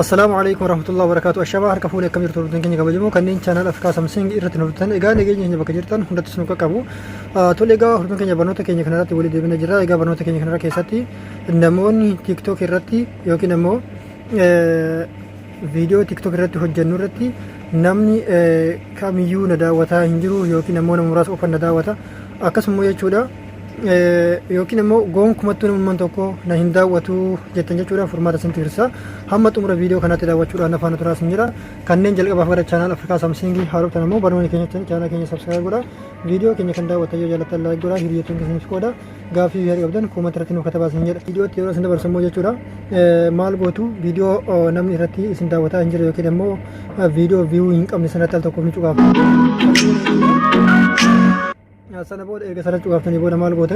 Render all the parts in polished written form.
Assalaamu alaikum warahmatullahi wabarakatuh. Ashamaa, harka fuunee, akkam jirtu hordoftoonni keenya kabajamoo kanneen channel Afrikaa Samsung irratti nu hordoftan? Egaa nageenya keenya bakka jirtan hundattis nu qaqqabu. Tole, egaa hordoftoonni keenya, barnoota keenya kanarratti walii deebina jirra. Egaa barnoota keenya kanarra keessatti namoonni TikTok irratti yookiin ammoo viidiyoo TikTok irratti hojjennu irratti namni kamiyyuu na daawwataa hin jiru yookiin ammoo nama muraasa qofa na daawwata akkasuma jechuudha, yookiin immoo gonkumattuu namummaan tokko na hin daawwatu jettan jechuudha, furmaata isin tirsa. Hamma xumura viidiyoo kanaatti daawwachuudhaan afaan turaa isin jira. Kanneen jalqabaaf gara channel Afrikaa Samsungii haaroftan ammoo barnoonni keenya channel keenya subscribe godha. Viidiyoo keenya kan daawwattan yoo jaallattan like godha, hiriyoottan keessaniif qooda. Gaaffii yaada qabdan comment irratti nuuf katabaa isin jedha. Viidiyootti yeroo isin dabarsu immoo jechuudha, maal gootu? Viidiyoo namni irratti isin daawwataa hin jirre yookiin immoo viidiyoo view hin qabne sanatti al tokkoof ni cuqaaftu. Sana booda, erga sana cuqaaftanii booda maal goota?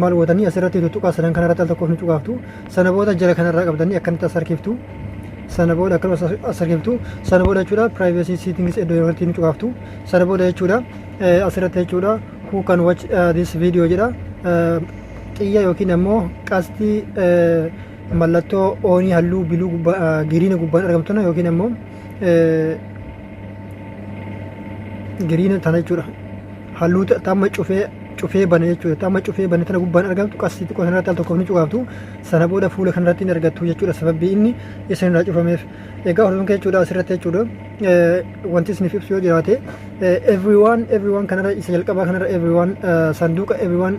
Maal gootanii? Asirratti tuttuqaa sadan kanarratti al tokkoof ni cuqaaftu. Sana booda jala kanarraa qabdanii akkanatti as harkiftu. Sana booda akkanuma as harkiftu. Sana booda jechuudha, privacy settings iddoo irratti ni cuqaaftu. Sana booda jechuudha, asirratti jechuudha, "Who can watch this video" jedha. Xiyya yookiin ammoo qastii mallattoo oonii halluu blue gubbaa, green gubbaan argamtu yookiin ammoo green tana jechuudha. Halluu tamma cufee cufee bane jechuudha. Tamma cufee bane tana gubbaan argamtu qastii xiqqoo sanarratti al tokkoof ni cuqaaftu. Sana booda fuula kanarratti ni argattu jechuudha. Sababbi inni isin irraa cufameef. Egaa hordoftoota jechuudha, asirratti jechuudha, wanti isiniif ibsu yoo jiraate, everyone kanarra, isa jalqabaa kanarra, everyone, sanduuqa everyone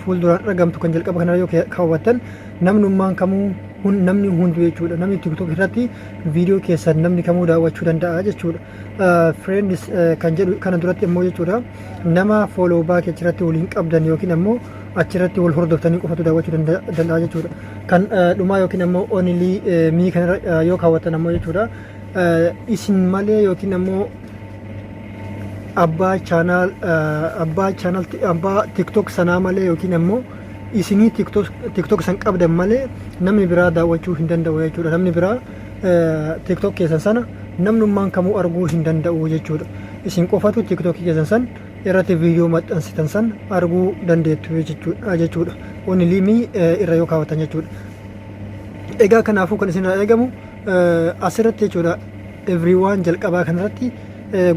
fuulduraan argamtu kan jalqaba kanarra yoo kaawwattan, namnummaan kamuu, namni hunduu jechuudha, namni TikTok irratti viidiyoo keessan namni kamuu daawwachuu danda'a jechuudha. Friends kan jedhu kana duratti immoo jechuudha, nama follow back achirratti waliin qabdan yookiin ammoo achirratti wal hordoftanii qofatu daawwachuu danda'a jechuudha. Kan dhumaa yookiin ammoo only me kanarra yoo kaawwatan ammoo jechuudha, isin malee yookiin ammoo abbaa channel, abbaa channel, abbaa TikTok sanaa malee yookiin ammoo isinii TikTok san qabdan malee namni biraa daawwachuu hin danda'u jechuudha. Namni biraa TikTok keessan sana namnummaan kamuu arguu hin danda'u jechuudha. Isin qofatu TikTok keessan san irratti viidiyoo maxxansitan san arguu dandeettu jechuudha. Only me irra yoo kaawwatan jechuudha. Egaa kanaafuu kan isin irraa eegamu asirratti jechuudha, everyone jalqabaa kanarratti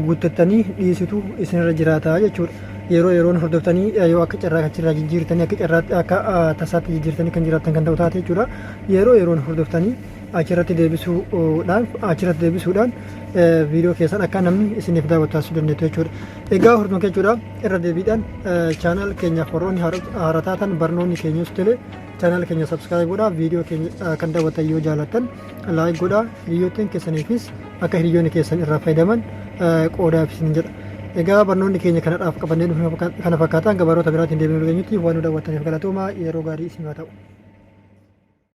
guuttattanii dhiisitu isinirra jiraata jechuudha. Yeroo yeroon hordoftanii yoo akka carraa achirraa jijjiirtanii, akka carraatti, akka tasaatti jijjiirtanii kan jiraattan kan ta'u taate jechuudha. Yeroo yeroon hordoftanii achirratti deebisuudhaan viidiyoo keessan akka namni isiniif daawwatu taasisuu dandeettu jechuudha. Egaa hordoftoota jechuudha, irra deebiidhaan channel keenyaaf warroonni haaraa taatan, barnoonni keenyas tole, channel keenya subscribe godhaa. Viidiyoo keenya kan daawwatan yoo jaallattan like godhaa, hiriyoottan keessaniifis akka hiriyoonni keessan irraa fayyadaman qoodaaf isin jedha. Egaa barnoonni keenya kanadhaaf qabannee dhufne kana fakkaata. Hanga baroota biraatiin deebinee dhageenyutti waan nu daawwattaniif galatoomaa. Yeroo gaarii isin haa ta'u.